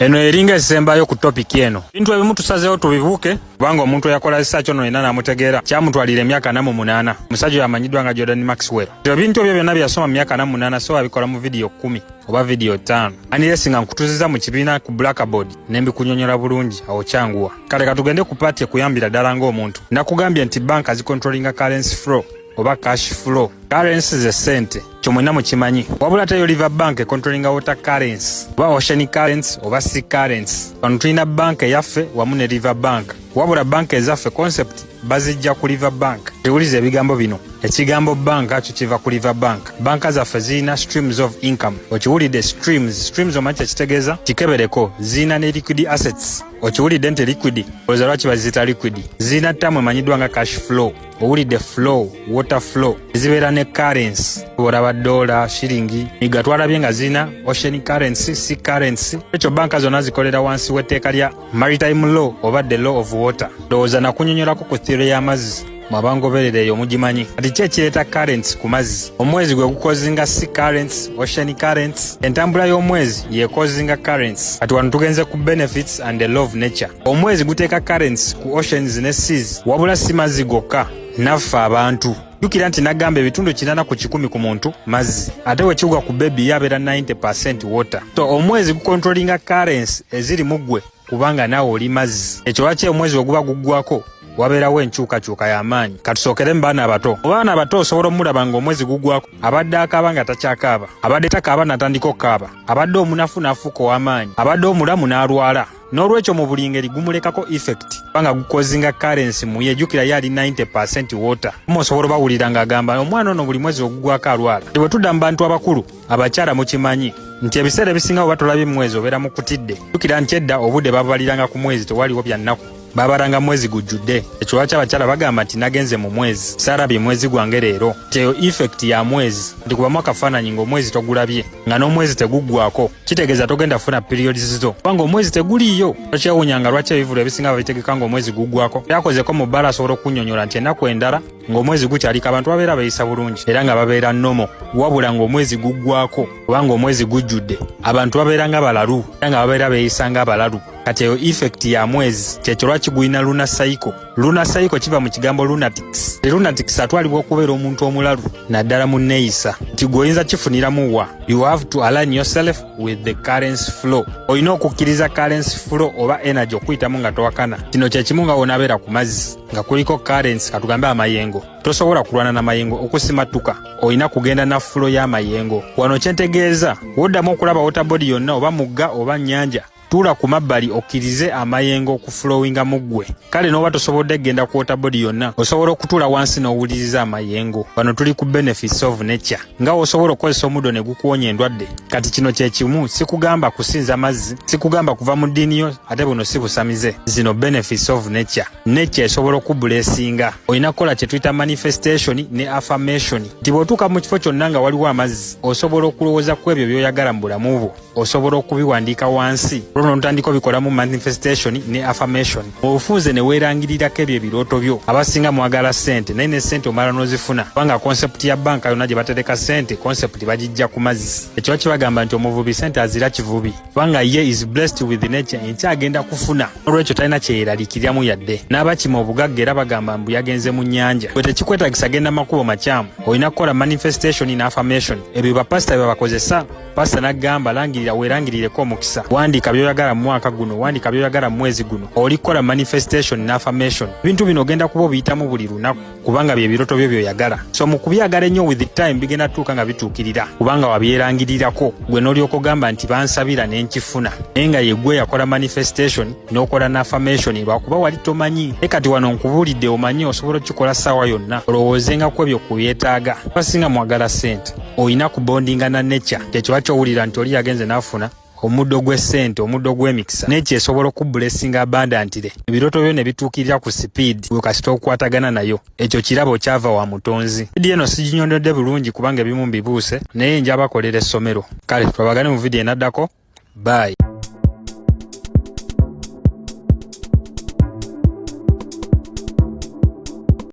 Eno eringa esembayo ku topic eno. Ebintu ebimu tusazeewo tubibuuke kubanga omuntu eyakola research ono yenna n'amutegeera kyamutwalira emyaka 48. Omusajja oyo amanyiddwa nga Jordan Maxwell. Ebintu ebyo byonna bye yasoma mu myaka 48 so abikola mu vidiyo 10 oba vidiyo 5. Unless nga nkutuziza mu kibiina ku blackboard ne mbikunyonyola bulungi, awo kyanguwa. Kale katugende ku part ekuyambira ddala ng'omuntu. Nakugambye nti banka zicontrollinga currency flow oba cash flow. Currency ze ssente, kyo mwenna mukimanyi. Wabula ate yo River Bank econtrollinga water currency oba ocean currency oba sea currency. Wano tulina banka eyaffe wamu ne River Bank. Wabula banka ezaffe concept bazijja ku River Bank. Tewuliza ebigambo bino. Ekigambo banka kyo kiva ku River Bank. Banka zaffe zirina streams of income. Okiwulidde streams? Streams omanyi kyekitegeeza? Kikebereko. Zirina ne liquid assets. Okiwulidde nti liquid? Olowooza lwaki baziyita liquid? Zirina term emanyiddwa nga cash flow. Owulidde flow, water flow. Zibeera ne currency, olaba dola, shiringi, miga. Twalabye nga zirina ocean currency, sea currency. Ekyo banka zonna zikolera wansi w'etteeka lya maritime law oba the law of water. Ndowooza nakunyonyolako ku theory y'amazzi, mwabangoberera eyo mugimanyi. Kati ki ekireeta currents ku mazzi? Omwezi gwe gucausinga sea currents, ocean currents. Entambula y'omwezi yecausinga currents. Kati wano tugenze ku benefits and the law of nature. Omwezi guteeka currents ku oceans ne seas, wabula si mazzi gokka, naffe abantu. Jjukira nti nagamba ebitundu 80% ku muntu mazzi, ate bwe kigwa ku baby yabeera 90% water. So omwezi gucontrollinga currents eziri mu ggwe kubanga naawe oli mazzi. Ekyo lwaki omwezi oguba guggwako wabeerawo enkyukakyuka y'amaanyi. Katusookere mu baana abato. Mu baana abato osobola omulaba ng'omwezi guggwako, abadde akaaba nga takyakaaba, abadde takaaba n'atandika okukaaba, abadde omunafu n'afuuka ow'amaanyi, abadde omulamu n'alwala. N'olwekyo mu buli ngeri gumulekako effect kubanga gucausinga currency mu ye. Jjukira ye ali 90% water. Osobola obawulira ng'agamba omwana ono buli mwezi ogugwako alwala. Bwe tudda mu bantu abakulu, abakyala, mukimanyi nti ebiseera ebisinga bwe batolabye mwezi obeera mukutidde. Jjukira nti edda obudde babaliranga ku mwezi, tewaliwo bya nnaku, babalanga mwezi gujjudde. Ekyo lwaki abakyala bagamba nti nagenze mu mwezi, saalabye mwezi gwange leero, nti eyo effect ya mwezi. Nti kubamu akafaananyi ng'omwezi togulabye, nga n'omwezi teguggwako, kitegeeza togenda kufuna periods zo kubanga omwezi teguliiyo. Tokyewuunyanga lwaki ebivulu ebisinga babitegeka ng'omwezi guggwako. Byakozeko mu bbala asobola okunnyonnyola nti ennaku endala ng'omwezi gukyaliko abantu babeera beeyisa bulungi era nga babeera normal, wabula ng'omwezi guggwako oba ng'omwezi gujjudde abantu babeera nga balalu era nga babeera beeyisa nga abalalu. Kati eyo effect ya mwezi. Kyekyo lwaki gulina lunar cycle. Lunar cycle kiva mu kigambo lunatics. Lunatics atwalibwa okubeera omuntu omulalu naddala mu neeyisa. Nti gwe oyinza kifuniramu wa? You have to align yourself with the currency flow. Olina okukkiriza currency flow oba energy okuyitamu nga towakana. Kino kyekimu nga wonaabeera ku mazzi nga kuliko currency, katugambe amayengo, tosobola kulwana n'amayengo okusimattuka, olina kugenda na flow y'amayengo. Wano kyentegeeza, woddamu okulaba water body yonna oba mugga oba nnyanja, tuula ku mabbali okkirize amayengo okuflowinga mu ggwe. Kale n'oba tosobodde kugenda ku water body yonna, osobola okutuula wansi n'owuliriza amayengo. Wano tuli ku benefits of nature, nga osobola okukozesa omuddo ne gukuwonya endwadde. Kati kino kye kimu. Sikugamba kusinza mazzi, sikugamba kuva mu ddiini yo, ate buno si busamize. Zino benefits of nature. Nature esobola okublessinga. Olina kukola kye tuyita manifestation ne affirmation, nti bw'otuuka mu kifo kyonna nga waliwo amazzi, osobola okulowooza ku ebyo by'oyagala mu bulamu bwo, osobola okubiwandiika wansi, olwo n'otandika obikolamu manifestation ne affirmation. Mu bufunze ne weerangirirako ebyo ebirooto byo. Abasinga mwagala ssente, naye ne ssente omala n'ozifuna, kubanga concept ya banka yonna gye batereka ssente, concept bagijja ku mazzi. Ekyo kibagamba nti omuvubi ssente azira kivubi, kubanga ye is blessed with nature, enkya agenda kufuna, olwekyo talina kyeyeraliikiriramu yadde. N'abakima obugagga era bagamba mbu yagenze mu nnyanja. Bwe tekikwetagisa genda makubo makyamu, olina kukola manifestation ne affirmation. Ebyo bapasita bye babakozesa. Pasita n'agamba langirira, weerangirireko omukisa, wandiika by'oyagala mu mwaka guno, wandiika by'oyagala mu mwezi guno. Oli kukola manifestation ne affirmation. Ebintu bino ogenda kuba obiyitamu buli lunaku kubanga bye biroto byo by'oyagala. So mu kubyagala ennyo, with time bigenda tuuka nga bituukirira kubanga wabyerangirirako gwe n'olyoka ogamba nti bansabira ne nkifuna, naye nga ye gwe yakola manifestation n'okola ne affirmation, lwakuba wali tomanyi. Naye kati wano nkubuulidde, omanyi osobola okukikola ssaawa yonna, olowoozenga ku ebyo kubyetaaga. Abasinga mwagala ssente, olina kubondinga na nature. Kyekyo lwaki owulira nti oli yagenze n'afuna omuddo gw'essente, omuddo gw'emikisa. Nature esobola okublessinga abundantly, ebirooto byo ne bituukirira ku speed gwe kasita okukwatagana nayo. Ekyo kirabo kyava wa mutonzi. Vidiyo eno siginyondodde bulungi kubanga ebimu mbibuuse, naye njabakolera essomero. Kale twabagane mu vidiyo enaddako. Bye.